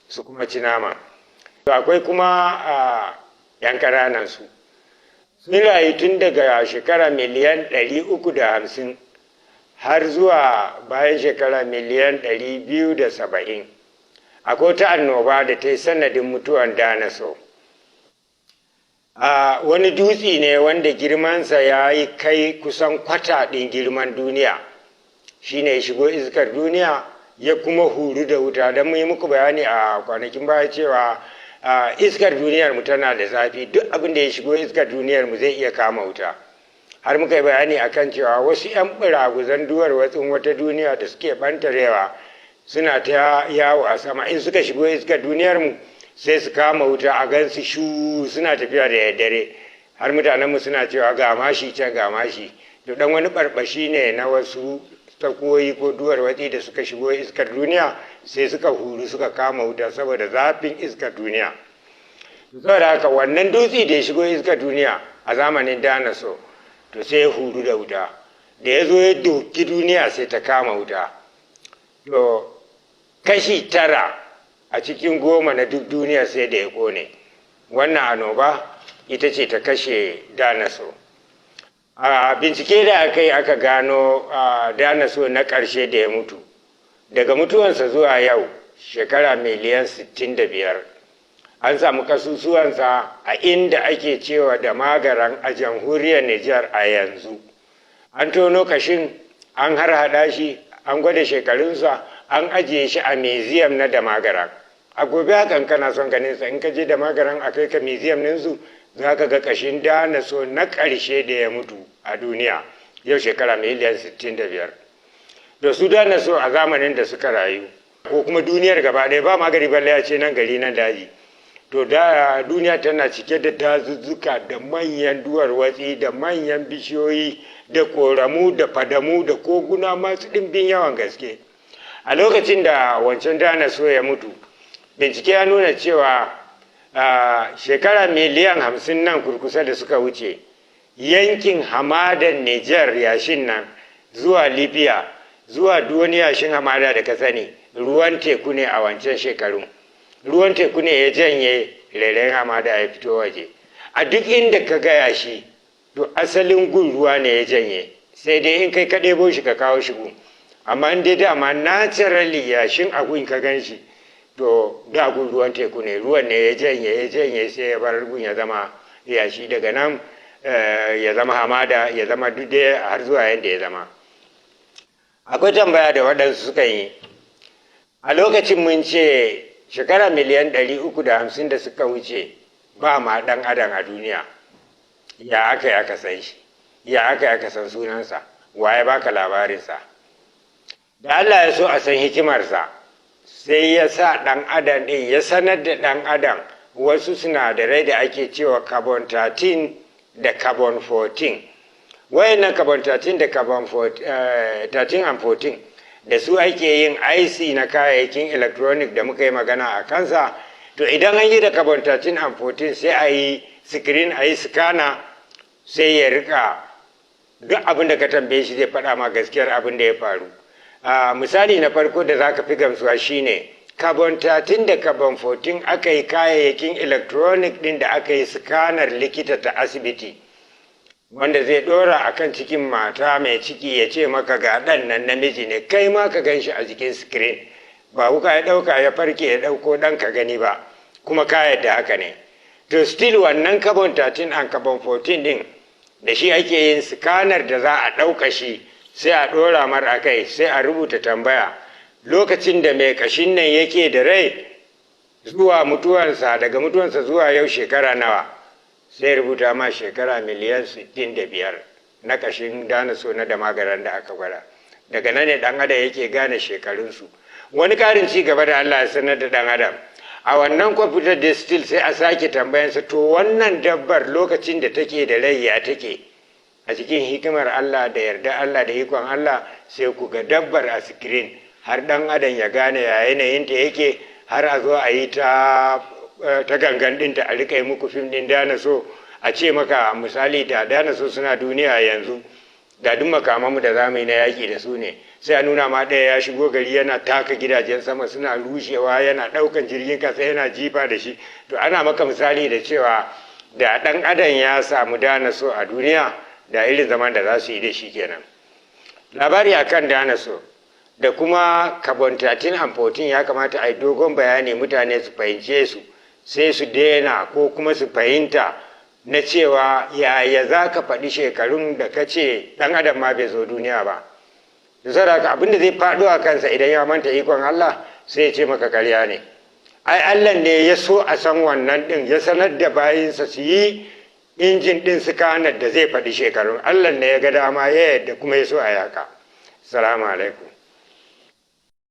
Su kuma ci nama. To akwai kuma a yan ƙananan su, sun rayu tun daga shekara miliyan 350 har zuwa bayan shekara miliyan 270. Akwai wata annoba da ta yi sanadin mutuwan dinosaur. A wani dutse ne wanda girmansa ya yi kai kusan kwata ɗin girman duniya, shine ya shigo iskar duniya ya kuma huru da wuta. Don mu yi muku bayani a kwanakin baya cewa iskar duniyar mu tana da zafi, duk abin da ya shigo iskar duniyar mu zai iya kama wuta. Har muka yi bayani akan cewa wasu 'yan ɓuraguzan duwar watsin wata duniya da suke ɓantarewa suna ta yawo a sama, in suka shigo iskar duniyar mu sai su kama wuta, a gan su shu suna tafiya da daddare, har mutanenmu suna cewa ga mashi can, ga mashi. To, dan wani barbashi ne na wasu tsakuwoyi ko duwar watsi da suka shigo iskar duniya, sai suka huru suka kama wuta saboda zafin iskar duniya. Saboda haka wannan dutse da ya shigo iskar duniya a zamanin dinosaur, to sai ya huru da wuta. Da ya zo ya doki duniya, sai ta kama wuta. To, kashi 9 a cikin 10 na duk duniya sai da ya kone. Wannan annoba ita ce ta kashe dinosaur. A bincike da aka yi, aka gano dinosaur na ƙarshe da ya mutu, daga mutuwansa zuwa yau shekara miliyan 65. An samu kasusuwansa a inda ake cewa da Magaran a Jamhuriyar Nijar a yanzu. An tono kashin, an harhaɗa shi, an gwada shekarunsa, an ajiye shi a museum na Damagaran. A gobe hakan kana son ganin sa, in ka je Damagaran a kai ka museum ɗinsu, za ka ga kashin dinosaur na ƙarshe da ya mutu a duniya yau shekara miliyan 65. Da su dinosaur a zamanin da suka rayu, ko kuma duniyar gaba ɗaya ba ma gari balle ya ce nan gari nan daji. To, da duniya tana cike da dazuzzuka da manyan duwar watsi da manyan bishiyoyi da koramu da fadamu da koguna masu ɗimbin yawan gaske. A lokacin da wancan dinosaur ya mutu, bincike ya nuna cewa shekara miliyan 50 nan kurkusa da suka wuce, yankin hamadan Niger, yashin nan zuwa Libya, zuwa duk wani yashin hamada da ka sani, ruwan teku ne. A wancan shekaru ruwan teku ne ya janye rairayin hamada ya fito waje. A duk inda ka ga yashi, to asalin gun ruwa ne ya janye, sai dai in kai ka ɗebo shi ka kawo shi gun. Amma in dai dama naturally yashin a gun ka gan shi, to da gun ruwan teku ne, ruwan ne ya janye, ya janye, sai ya bar gun ya zama yashi. Daga nan ya zama hamada, ya zama duk dai har zuwa yadda ya zama. Akwai tambaya da waɗansu suka yi a lokacin. Mun ce shekara miliyan 350 da suka wuce ba ma ɗan adam a duniya. Ya aka yi aka san shi? Ya aka yi aka san sunansa? Wa ya baka labarinsa? Da Allah ya so a san hikimarsa, sai ya sa ɗan adam ɗin, ya sanar da ɗan adam wasu sinadarai da ake cewa carbon 13 da carbon 14. Wayannan carbon 13 da carbon 13 and 14, da su ake yin IC na kayayyakin electronic da muka yi magana a kansa. To, idan an yi da carbon 13 and 14, sai a yi screen, a yi scanner, sai ya rika duk abin da ka tambaye shi zai faɗa ma gaskiyar abin da ya faru. Misali na farko da za ka fi gamsuwa shine carbon 13 da carbon 14 aka yi kayayyakin electronic din da aka yi scanner likita ta asibiti, wanda zai dora a kan cikin mata mai ciki, ya ce maka ga ɗan nan namiji ne, kai ma ka gan shi a jikin screen. Ba wuka ya ɗauka ya farke ya ɗauko ɗan ka gani ba, kuma ka yadda haka ne. To, still wannan carbon 13 and carbon 14 din, da shi ake yin scanner da za a ɗauka shi, sai a ɗora mar a kai, sai a rubuta tambaya: lokacin da mai kashin nan yake da rai zuwa mutuwansa, daga mutuwansa zuwa yau shekara nawa? Sai rubuta ma shekara miliyan 65 na kashin dinosaur na Damagaran da aka gwada. Daga nan ne dan adam yake gane shekarunsu. Wani karin ci gaba da Allah ya sanar da dan adam a wannan kwamfutar da still sai a sake tambayansa: to, wannan dabbar lokacin da take da rai ya take? A cikin hikimar Allah da yarda Allah da ikon Allah, sai ku ga dabbar a screen, har dan adam ya gane ya yanayinta yake, har a zo a yi ta gangan ɗinta, a rika yi muku fim ɗin dinosaur, a ce maka misali da dinosaur suna duniya yanzu, da duk makamanmu da zamu yi na yaƙi da su ne. Sai a nuna ma ɗaya ya shigo gari, yana taka gidajen sama suna rushewa, yana ɗaukan jirgin kasa yana jifa da shi. To, ana maka misali da cewa da ɗan adam ya samu dinosaur a duniya, da irin zaman da za su yi da shi kenan. Labari akan dinosaur da kuma carbon 13 and 14 ya kamata a yi dogon bayani, mutane su fahimce su, sai su daina ko kuma su fahimta na cewa yaya za ka faɗi shekarun da ka ce ɗan adam ma bai zo duniya ba. Da saboda abin da zai faɗo a kansa idan ya manta ikon Allah, sai ya ce maka karya ne. Ai Allah ne ya so a san wannan ɗin, ya sanar da bayinsa su yi injin ɗin scanner da zai faɗi shekarun. Allah ne ya ga dama, ya yadda kuma ya so a yaka. Salamu alaikum.